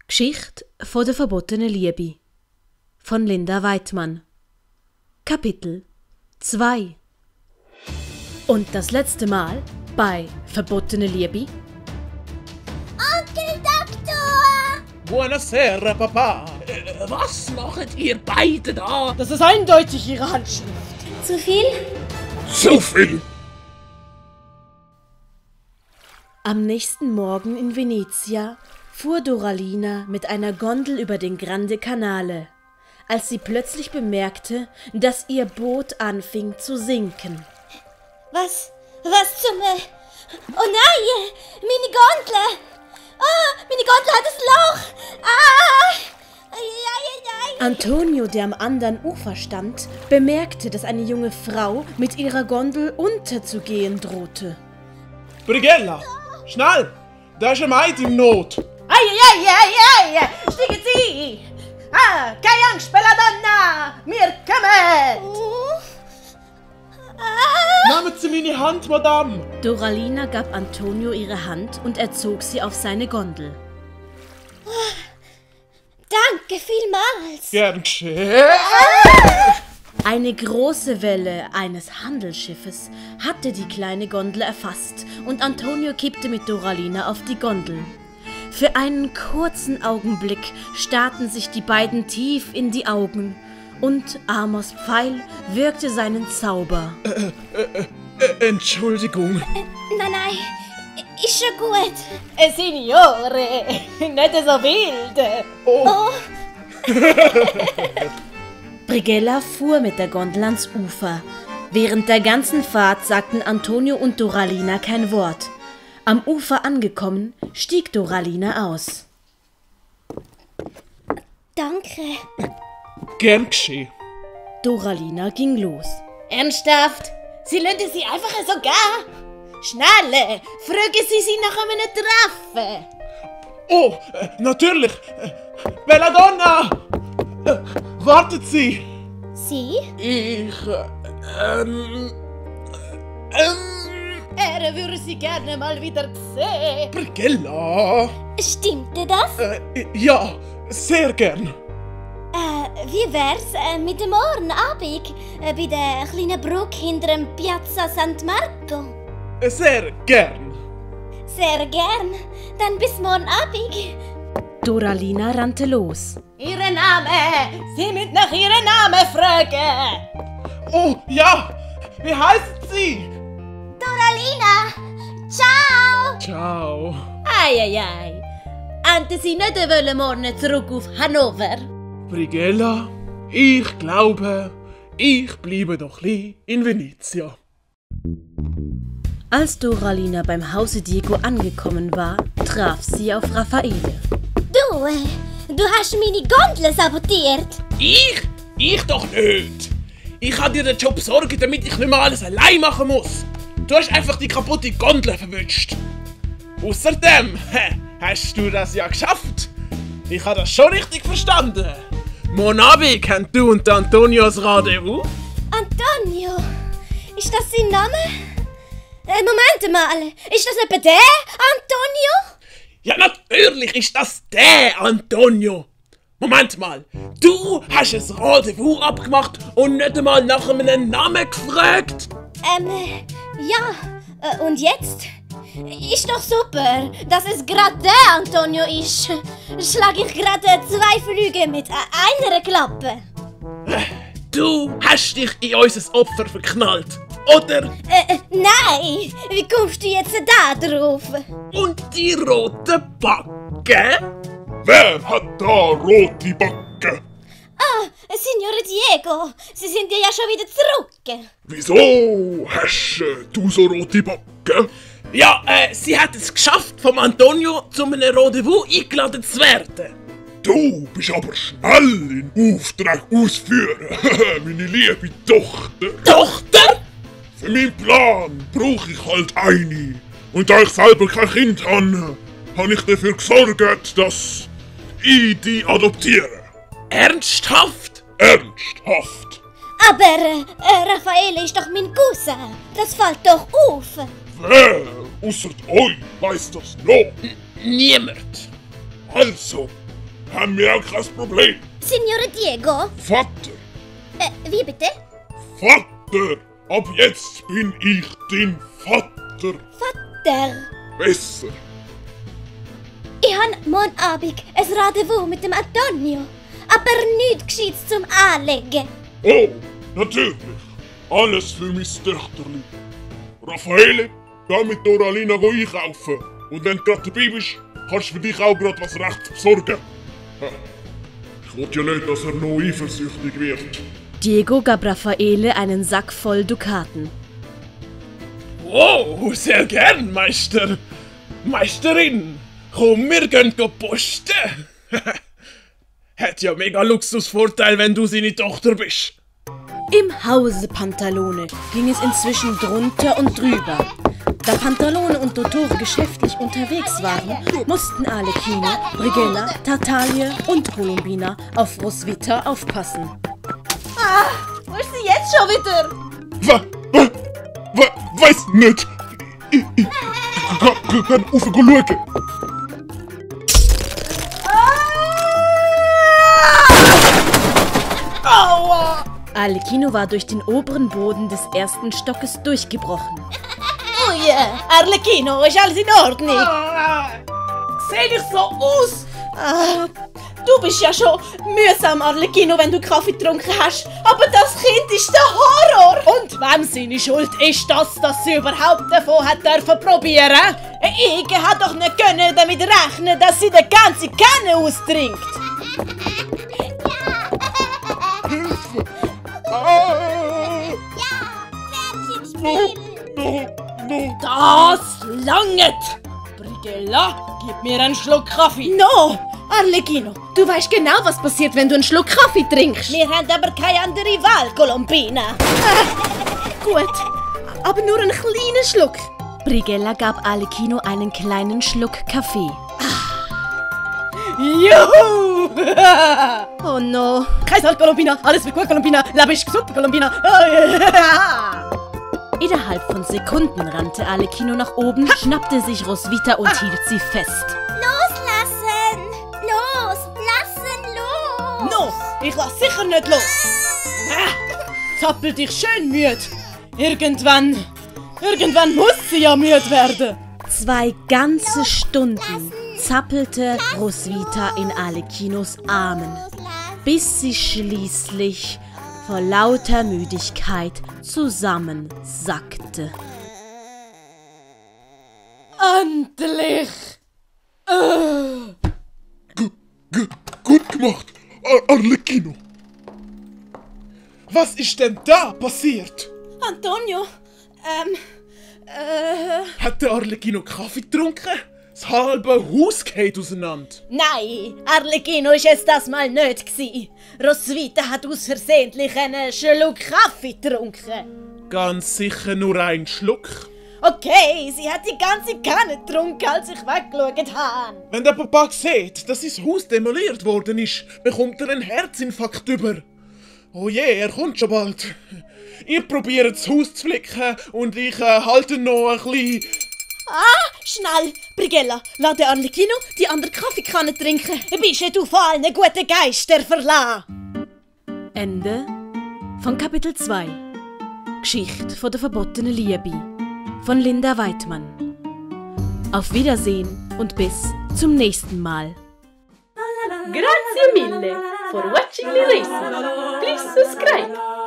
Geschichte von der verbotenen Liebe von Linda Weidmann. Kapitel 2. Und das letzte Mal bei Verbotene Liebe. Onkel Doktor! Buonasera, Papa. Was macht ihr beide da? Das ist eindeutig Ihre Handschrift. Zu viel? Zu viel. Am nächsten Morgen in Venezia fuhr Doralina mit einer Gondel über den Grande Canale, als sie plötzlich bemerkte, dass ihr Boot anfing zu sinken. Was zum... Oh nein! Meine Gondel! Oh, meine Gondel hat ein Loch! Ah! Ai. Antonio, der am anderen Ufer stand, bemerkte, dass eine junge Frau mit ihrer Gondel unterzugehen drohte. Brigella, schnell! Da ist ein Mädchen in Not. Ai! Stiegen Sie! Ah, keine Angst, bella donna! Wir kommen! Nehmen Sie meine Hand, Madame. Doralina gab Antonio ihre Hand und er zog sie auf seine Gondel. Danke vielmals! Gern geschehen. Eine große Welle eines Handelsschiffes hatte die kleine Gondel erfasst und Antonio kippte mit Doralina auf die Gondel. Für einen kurzen Augenblick starrten sich die beiden tief in die Augen und Amors Pfeil wirkte seinen Zauber. Entschuldigung. Nein, ist schon gut. Signore, nicht so wild. Oh, Brigella fuhr mit der Gondel ans Ufer. Während der ganzen Fahrt sagten Antonio und Doralina kein Wort. Am Ufer angekommen, stieg Doralina aus. danke. Gern geschehen. Doralina ging los. Ernsthaft? Sie lassen Sie einfach so gehen? Schnell, fragen Sie sie nach einem Treffen. Oh, natürlich. Belladonna! Wartet Sie! Sie? Ich, Er würde Sie gerne mal wieder sehen. Brigella? Stimmte das? Ja, sehr gern. Wie wär's mit dem Morgenabend bei der kleinen Brücke hinter dem Piazza San Marco? Sehr gern. Sehr gern. Dann bis morgen Abend. Doralina rannte los. Ihren Namen! Sie müssen nach Ihrem Namen fragen! Oh, ja! Wie heißt sie? Doralina! Ciao! Ciao. Ei. Ante Sie nicht wollen morgen zurück auf Hannover? Brigella, ich glaube, ich bleibe doch in Venezia. Als Doralina beim Hause Diego angekommen war, traf sie auf Raffaele. Du hast meine Gondel sabotiert. Ich doch nicht. Ich habe dir den Job besorgt, damit ich nicht mehr alles allein machen muss. Du hast einfach die kaputte Gondel verwünscht. Außerdem hast du das ja geschafft. Ich habe das schon richtig verstanden. Morgen Abend haben du und Antonio das Rendezvous. Antonio? Ist das sein Name? Moment mal. Ist das etwa der Antonio? Ja, natürlich ist das der Antonio. Moment mal, du hast ein Rendezvous abgemacht und nicht einmal nach einem Namen gefragt? Ja. Und jetzt? Ist doch super, dass es gerade der Antonio ist. Schlage ich gerade 2 Flüge mit einer Klappe. Du hast dich in unser Opfer verknallt, oder? Nein. Wie kommst du jetzt da drauf? Und die rote Backe? Wer hat da rote Backe? Signore Diego, Sie sind ja schon wieder zurück. Wieso hast du so rote Backe? Ja, sie hat es geschafft, vom Antonio zu einem Rendezvous eingeladen zu werden. Du bist aber schnell in Auftrag ausführen, meine liebe Tochter. Tochter? Für meinen Plan brauche ich halt eine. Und da ich selber kein Kind habe, habe ich dafür gesorgt, dass ich die adoptiere. Ernsthaft? Ernsthaft. Aber Raffaele ist doch mein Cousin. Das fällt doch auf. Wer außer euch weiß das noch? Niemand. Also, haben wir auch kein Problem. Signore Diego? Vater, Wie bitte? Vater, ab jetzt bin ich dein Vater. Vater. Besser. Ich habe morgen Abend ein Rendezvous mit dem Antonio. Aber nichts Gescheites zum Anlegen. Oh, natürlich. Alles für mein Töchterli. Raffaele, geh mit Doralina einkaufen. Und wenn du gerade dabei bist, kannst du für dich auch gerade was Rechtes besorgen. Ich will ja nicht, dass er noch eifersüchtig wird. Diego gab Raffaele einen Sack voll Dukaten. Wow, sehr gern, Meister. Meisterin, komm, wir gehen posten. Hat ja mega Luxusvorteil, wenn du seine Tochter bist. Im Hause Pantalone ging es inzwischen drunter und drüber. Da Pantalone und Dottore geschäftlich unterwegs waren, mussten Arlecchino, Brigella, Tartaglia und Colombina auf Roswitha aufpassen. Wo ist sie jetzt schon wieder? Weiß nicht. Ich kann rauf schauen. Aua! Arlecchino war durch den oberen Boden des ersten Stockes durchgebrochen. Oh yeah, Arlecchino, ist alles in Ordnung? Sehe ich so aus? Du bist ja schon mühsam, Arlecchino, wenn du Kaffee getrunken hast. Aber das Kind ist der Horror! Und wem seine Schuld ist das, dass sie überhaupt davon hat dürfen probieren? Ich hätte doch nicht können damit rechnen, dass sie den ganzen Kanne austrinkt. No. Das langet! Brigella, gib mir einen Schluck Kaffee. No! Arlecchino, du weißt genau, was passiert, wenn du einen Schluck Kaffee trinkst. Wir haben aber keine andere Wahl, Colombina. Gut, aber nur einen kleinen Schluck. Brigella gab Arlecchino einen kleinen Schluck Kaffee. Juhu! Oh no! Kein Halt, Colombina. Alles wird gut, Colombina. Leben ist super, Colombina. Innerhalb von Sekunden rannte Arlecchino nach oben, schnappte sich Roswitha und hielt sie fest. Loslassen! Los! No, ich lass sicher nicht los. Zappel dich schön müde. Irgendwann muss sie ja müde werden. 2 ganze Stunden zappelte Roswitha in Arlecchinos Armen, bis sie schließlich vor lauter Müdigkeit zusammensackte. Endlich! Gut gemacht, Arlecchino. Was ist denn da passiert? Antonio, Hat der Arlecchino Kaffee getrunken? Das halbe Haus geht auseinander. Nein, Arlecchino ist es das mal nicht gsi. Roswitha hat aus Versehentlich einen Schluck Kaffee getrunken. Ganz sicher nur ein Schluck. Okay, sie hat die ganze Kanne getrunken, als ich weggeschaut habe. Wenn der Papa sieht, dass sein Haus demoliert worden ist, bekommt er einen Herzinfarkt über. Oh je, er kommt schon bald. Ihr probiert das Haus zu flicken und ich halte noch ein bisschen... Schnell, Brigella, lass den Arlecchino die andere Kaffeekanne trinken. Bist du von allen guten Geistern verlassen? Ende von Kapitel 2. Geschichte von der verbotenen Liebe von Linda Weidmann. Auf Wiedersehen und bis zum nächsten Mal. Grazie mille for watching the lesson. Please subscribe.